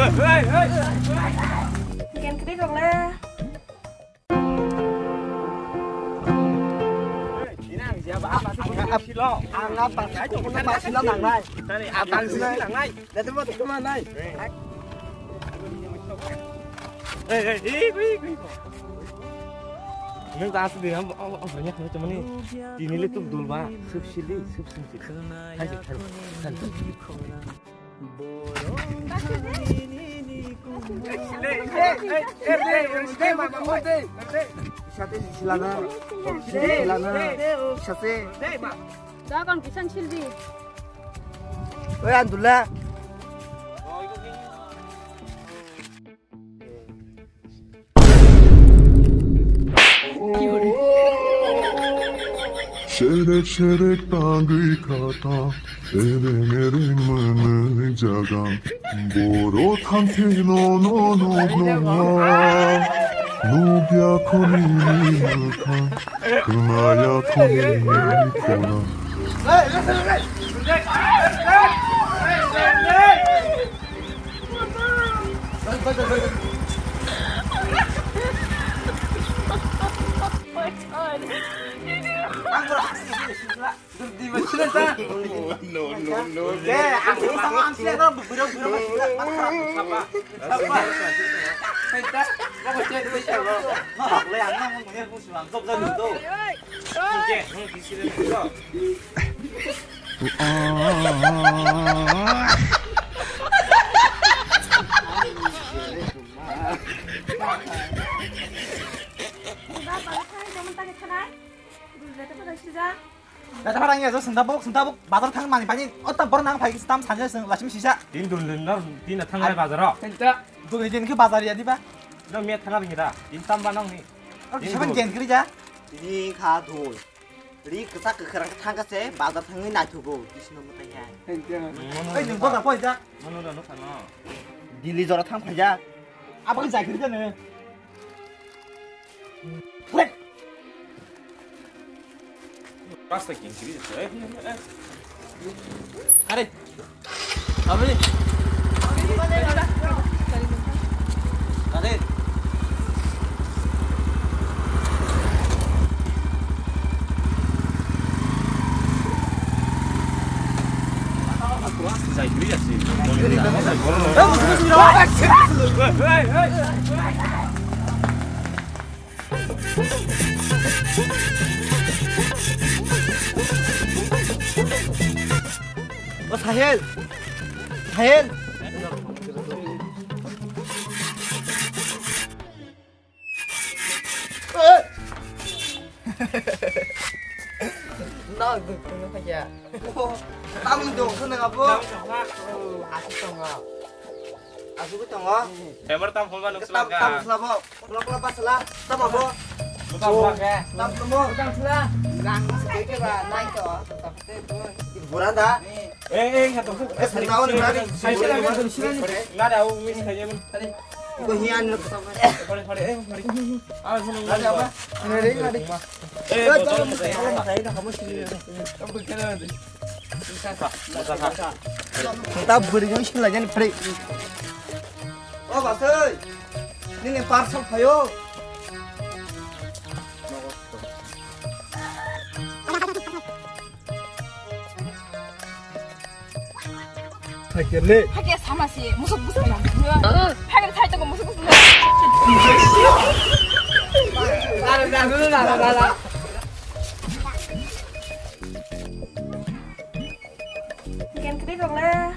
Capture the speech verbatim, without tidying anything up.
Gen kri rok le. Ang apa? Aku pernah masih nangnai. Abang sih nangnai. Dati mo tuma nai. Nung ta asli am am am banyak nung cuma ni. Ini le tuk dul ba, sub sili, sub sili. Hai hai hai. Sate silana, silana, sate. Dagon kisan silbi. Oi Andula. Sherek sherek tangwi khata, ereng ereng mwnwi jaga. Boro thangkhe no no no no. Nukya khoni ni mwkhang, khwnaya khoni ni khorang. No, no, no. Data parang ya, sengda bok, sengda bok, bazar thang mani pani, otta bor nang phai tam sanja seng lachim sisa. Tin dun dun dor, tin thang lai bazar o. Tenta. Dun din ke bazar ya di ba? No me thang abin da. Tin tam ba nong ni. Saban gen kri ja. Ni kha dul. Ri kisa kwkhwrang thang kha se bazar thangwi naithugo, Krishna mwtai hai. Tenta. Ei, nung bor da poi ja. Mano da no thang no. Delhi jora thang phai ja. Abo khe jai kri ja ne. Rasta king kiri. Are. Abri. Are. O Sahil! Sahil! Nok duk tungwi phaiya. Tamni dong khana abo. Asuk tongo. Asuk tongo. Emar tam holba nuk Tam selaka. Tam selabo. Pula pula pasala. Tam abo. Buka buka ke. Tam tamo. Tam sela. Nang sebagai ba nai to. Buranda. Eh eh satu. Eh satu. Tahu ni tadi. Saya sila kan sila ni. Nggak ada, aku miss aja pun. Tadi. Iko hian nuk. Pare pare eh mari. Ah, sunu. Ada apa? Ada ada. Eh, botol mo tayo. Ta bwrwi jang sila jani phre. O basoi. Nini parcel phayo. Hakhe le. Hakhe sama se, musuk busuk na. Hakhe sai to musuk busuk na. Gen kri rok le.